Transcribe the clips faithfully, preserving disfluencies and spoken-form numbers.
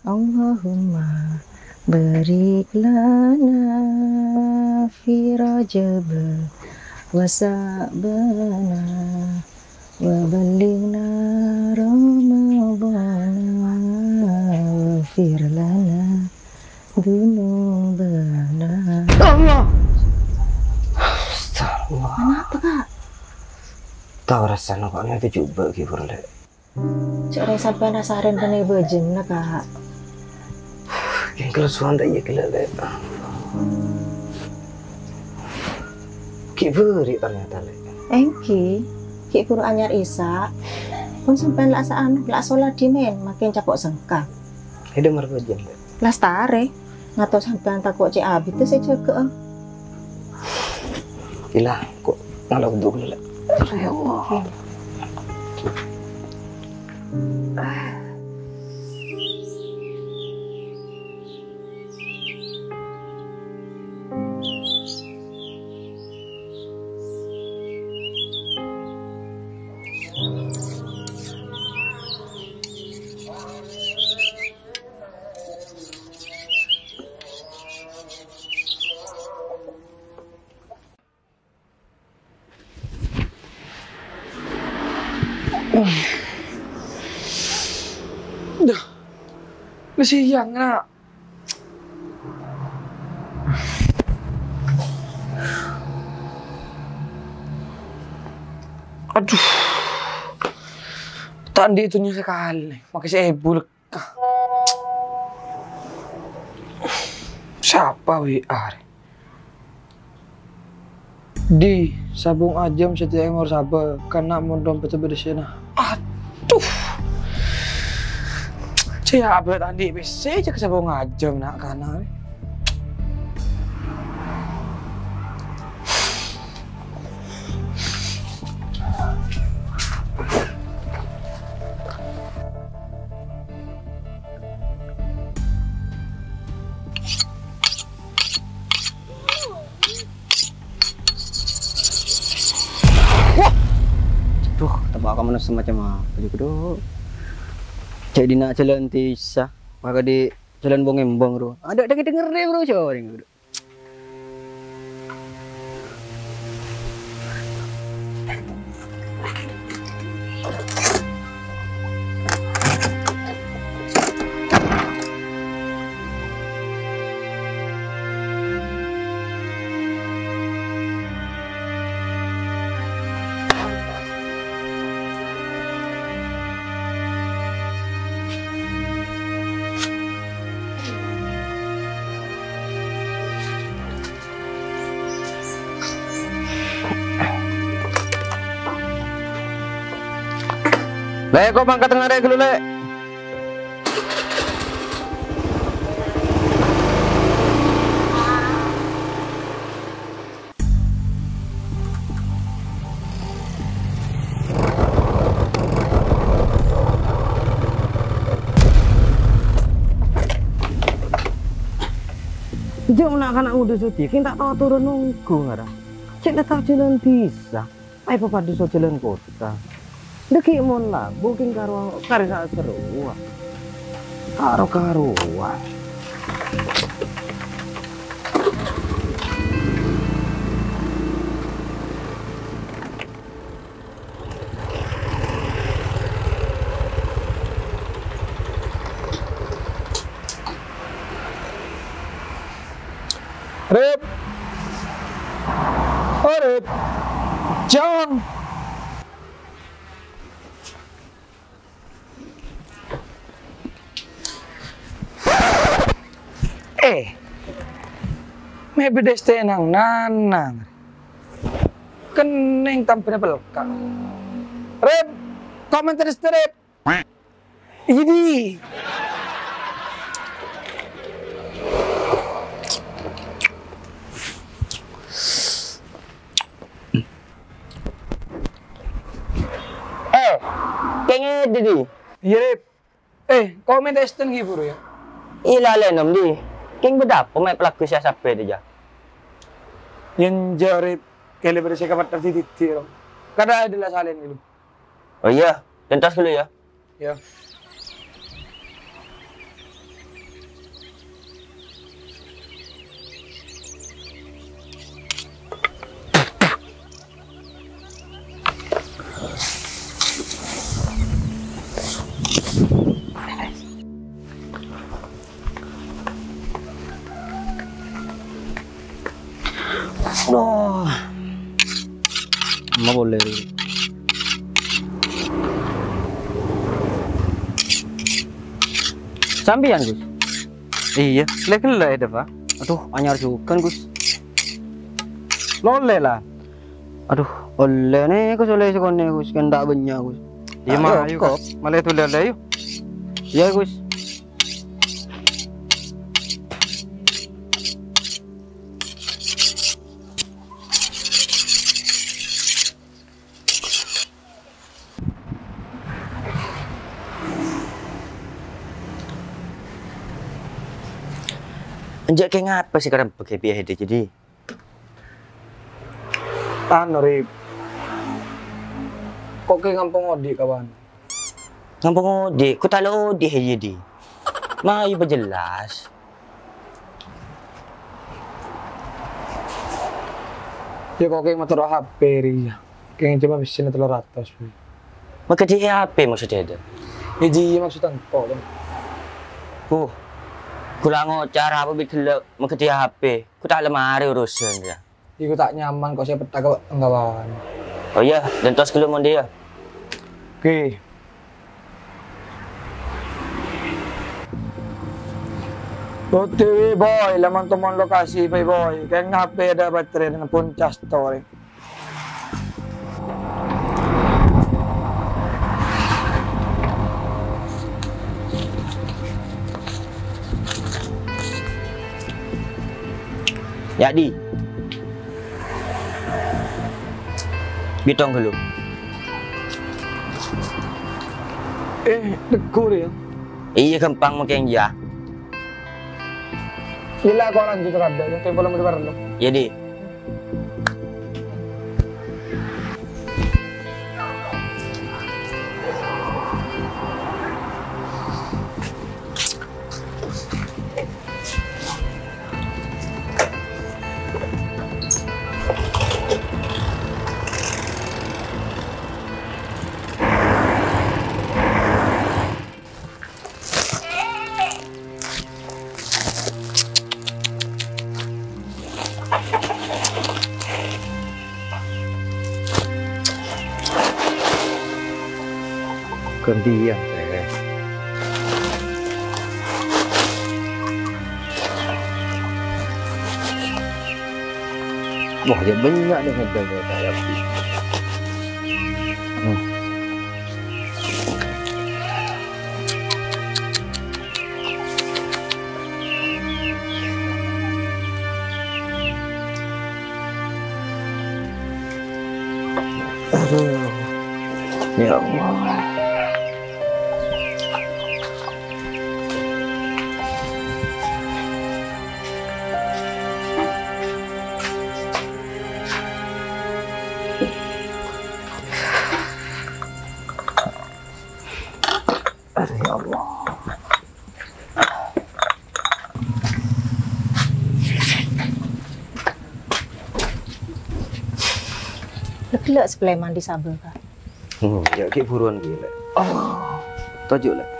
Allahumma barik lana fi Rajab wa Sya'bana wa ballighna Ramadhana waghfir lana dzunubana. Allah. Astagfirullah. Kenapa, Kak? Tao rasana kok nanti coba ghi' Pur, Lè'. Jhâ' rèng sampèyan asarèn bânnè bâjângnga, Kak. Kèng kalasuwan ta' iyâ ghellâ', Lè'. Ghi' bâri' ternyata, Lè'. Èngghi, ghi' buru anyar Isya. Pon sampèyan la' sa'an, la' solat dhimèn, makin cako' sengka. Èdhâ mar bâjâng, Lè'. Lastarè, ngato sampèyan tako' cè' abiddhâ sè jâgâ'â. Ila, ko' ngala' wudu ghellâ', Lè'. Ya Allah. Duh, udah siang, Nak. Aduh. Ta' andi' dhunnya sakalè, makè sè èbulek. Sapa W A rè? Di, sabong ajâm sè èngor sabâ, kana' mon dompètta bâdâ sèna. Aduh. Cè' abâ' ta' andi' pèssè, cè' sabong ajâm na' kana' rè. Wah! Aduh, teppa' ka mano semacam apa juga, Dok? Cè' dinna' jhâlân dhisa, maka di jhâlân bong-embong, Bro. Ada denger-denger deh, Bro, sorry, Bro. Lè', ko' mangkat ngarè' ghâllu, Lè'. Jhâ' na'-kana' ngodus sodi, kèng ta' tao atoran ongghu ngara. Cè' la tao jhâlân dhisa, aèng papadâ so jhâlân kottha. Dâgghi' mon labu kèng karo karè sa-, serowa. Karo-karowan. Rip. Oh, Rip. Jang. Eh, mè' bâdâ èstènang nanang. Kennèng tambhâna pelka'. Rip, komentar strip. Idi. Eh, kèng èdhi, Di? Iyâ, Rip. Eh, kok mènta èstèn ghi' buru, yâ? Ila lè nom, Di. Kèng bâdâ apa mè' pelagu sè asabbhâr, Di, jâ? Yèn jâ', Rip, kèlè bâdâ sè kapetter dhi-dhiddhi, ro. Kadhâ' adâ' la salèn ghâllu. Oh iyâ, entas ghâllu, yâ. Yâ. Duh. Ma' polè. Sampèyan, Gus? Iyâ, lè ghellâ' è dâpa'. Adhu, anyar jhughân, Gus. Lo ollè, la? Adhu, ollè nè, Gus, ollè sakonè', Gus. Kan ta' bânnya', Gus. Iyâ, ayo, ma', ayo, kok. Gus. Malè dhuli, ayo. Iyâ, Gus. Enjâ' kèng apa sè karembhâghâ bi' è dâ' jâdiyâ? Anu, Rip. Kok kèng ngampong odi', kawan? Ngampong odi', ku ta' la odi' è jâdiyâ. Ma' èpajhellas. Iyâ, kok kèng matoro' H P rèya. Kèng coma bessèna tello ratos, Bu. Makadhi H P maksodda? Iyâ, jiyâ maksodda engko', Bang. Huh. Ghulâ ngoca' arapa bi' ghellâ' makadhi H P. Ku ta' la marè urusan, yâ. Iku ta' nyaman kok sè pettha ka enggawan. Oh iyâ, dântos ghâllu mon dhi, yâ. Oke. O T W, Boy, lamon-tomon lokasi, Boy, Boy. Kèng H P adâ' baterèna pon cas torè. Jadi, bitong ghâllu. Eh, neggur, yâ. Iyâ, ghâmpang mungkin, yâ. Gila, aku lanjut, Raden. Tempo lama di parlo. Iyâ, Di. Ghântèyan, Tè. Wah, ya bânnya' nè, ngèdâ, ngèdâ, ya. Hmm. Aduh. Ya Allah. Aduh, ya Allah. Lè'-ghellâ' sè palèman dhi' sabâ, Ka'. Hmm, ya, ghi' buruan ghi', Lè'. Oh, toju', Lè'.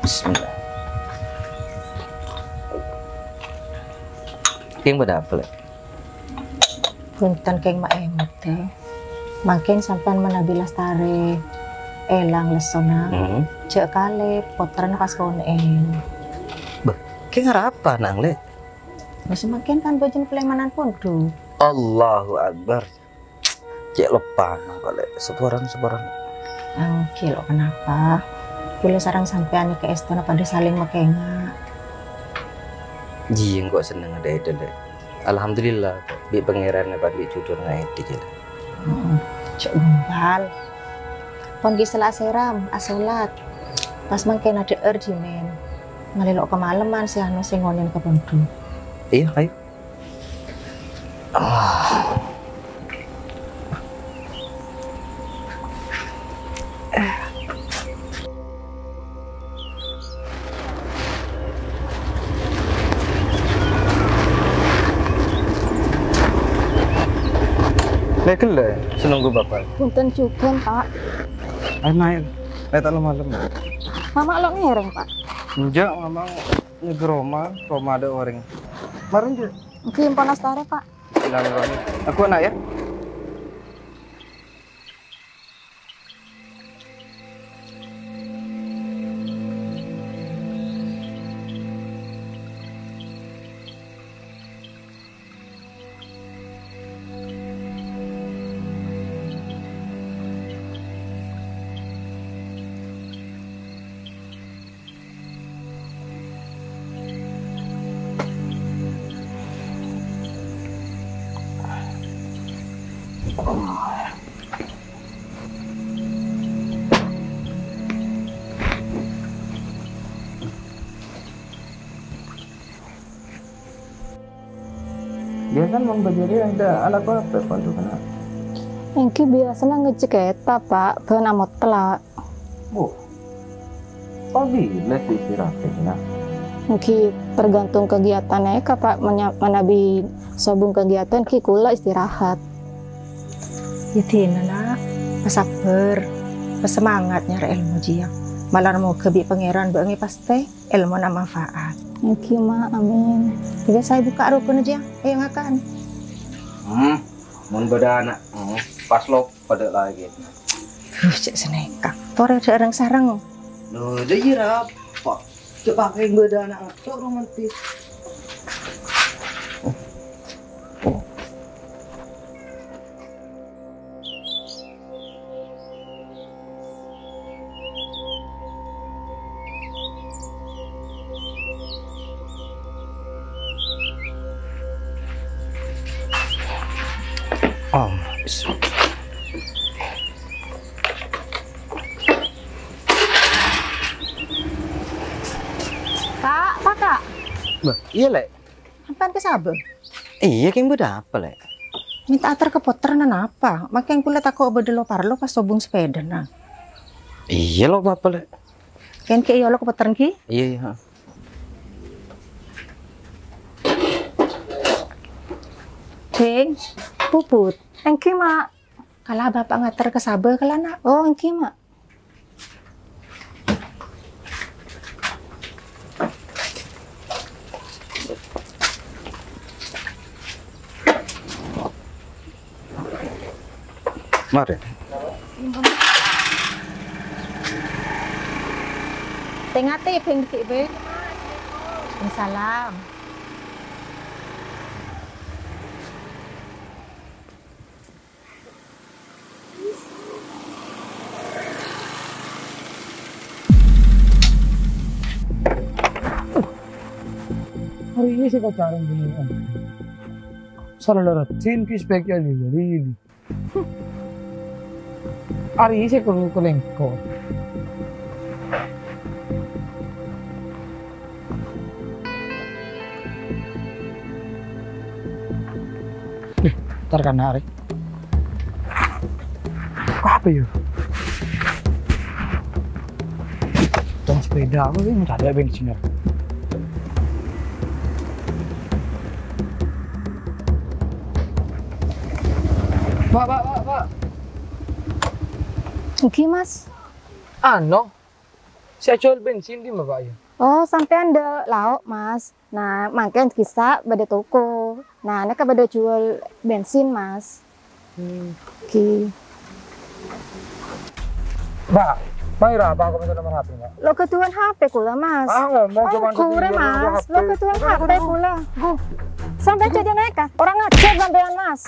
Bismillah. Kèng bâdâ apa, Lè'? Bhunten, Kèng, ma' èmot, è. Mangkèn sampèyan manabi lastarè èlang lessona. Hmm. Jhâ' kalè pottrana pas konè'è. Bâh, Kèng arapa, Nang, Lè'? Wis mangkèn kan bâjâna palèmanan pondhuk. Allahu Akbar. Cè' loppa, Nang, Lè'. Saporana, saporana. Èngghi, lo' kenapa? Kaulâ sareng sampèyan nèka èstona padâ salèng makènga'. Jiyâ, engko' sennengnga dâ'-èdâ, Lè'. Alhamdulillah, bi' Pangèran èpandhi' judhuna èdhi, jâ, Lè'. Heeh, jhâ' gombal. Pon ghi' sella asèram, asolat. Pas mangkèn adhâ'âr dhimèn. Ngalèlo' ka malemman sè ano sè ngonèn ka pondhuk. Iyâ, ayo. Ah. Lè'-ghellâ' sè nongghu Bapa'. Bhunten jhughân, Pa'. Ayo, naè'. Lè' ta' lem-malem. Mama lo' ngèrèng, Pa'. Enjâ', Mama nyègâ roma, roma adâ' orèng. Marèn, jâ'. Èngghi, empon lastarè, Pa'. Bismillahirrahmanirrahim. Aku anak ya. Biasana mon bâjâ rèya ènga' alako apa, Pak, dhu, kèna? Èngghi biasana ngecek kètab, Pak, bân amotella. Oh. Pabila sè istirahat, kèna? Èngghi tergantung kegiatan aè, Pak. Manya-, manabi sobung kegiatan, èngghi kaulâ istirahat. Yâ dinah, Na'. Pasabbhâr. Pasemangat nyarè èlmo jiyâ. Malar moghâ bi' Pangèran bâ'na èpastè èlmona manfaat. Èngghi, Ma'. Amin. Ghâbây saè bukka' rokona jiyâ. Ayo ngakan. Hmm, mon bâdâ ana', hmm, pas loppa dâ' lagi. Duh, cè' sanèka. Torè dâ' rèng-sarèng. Loh, dâ' iyâ rapa? Cè' pakè bâdâ ana' ngetto' romantis. Oh, Kak, Kak. Bâh, iyâ, Lè'. Sampèyan ka sabâ? Iyâ, kèng bâdâ apa, Lè'? Mènta ater ka pottrana napa? Makèng kaulâ tako' bâdâ lo-parlo pas sobung sapèdâna. Iyâ, lo apa, Lè'? Kèng kè' iyâ lo ka pottrana ghi? Iyâ, iyâ, ha. Ding, Puput. Èngghi, Ma'. Kala bapa' ngater ka sabâ kala, Na'. Oh, èngghi, Ma'. Marè. Tè-ngatè, Bhing, Bhing. Waalaikumsalam. Arèya sè èkocarèng bânnè, om. Sala lara jin ki spek ya lili-lili. Arèya sè kono kolengko. Nih, ntar kan hari. Kok apa ya? Tong sepeda apa sih? Nggak ada bensinnya. Pak, Pak, Pak, Pak. Èngghi, Mas. Ano, sè ajhuwâl bensin dimma, Pak, ya? Oh, sampèyan dâ' Lao', Mas. Nah, mangkèn ghi' ka'issa' bâdâ toko. Nah, nèka bâdâ juwâl bensin, Mas. Hmm. Ghi. Mbak, mayu ra, Pak, aku minta nomor H P, Mbak. Lo, ghâdhuwân H P kaulâ, Mas. Ah, ngomong cuman ghurè, Mas. Lo, ghâdhuwân H P kaulâ. Gu. Sampèyan jhâ' nèka. Ora ngajhâr sampèyan, Mas.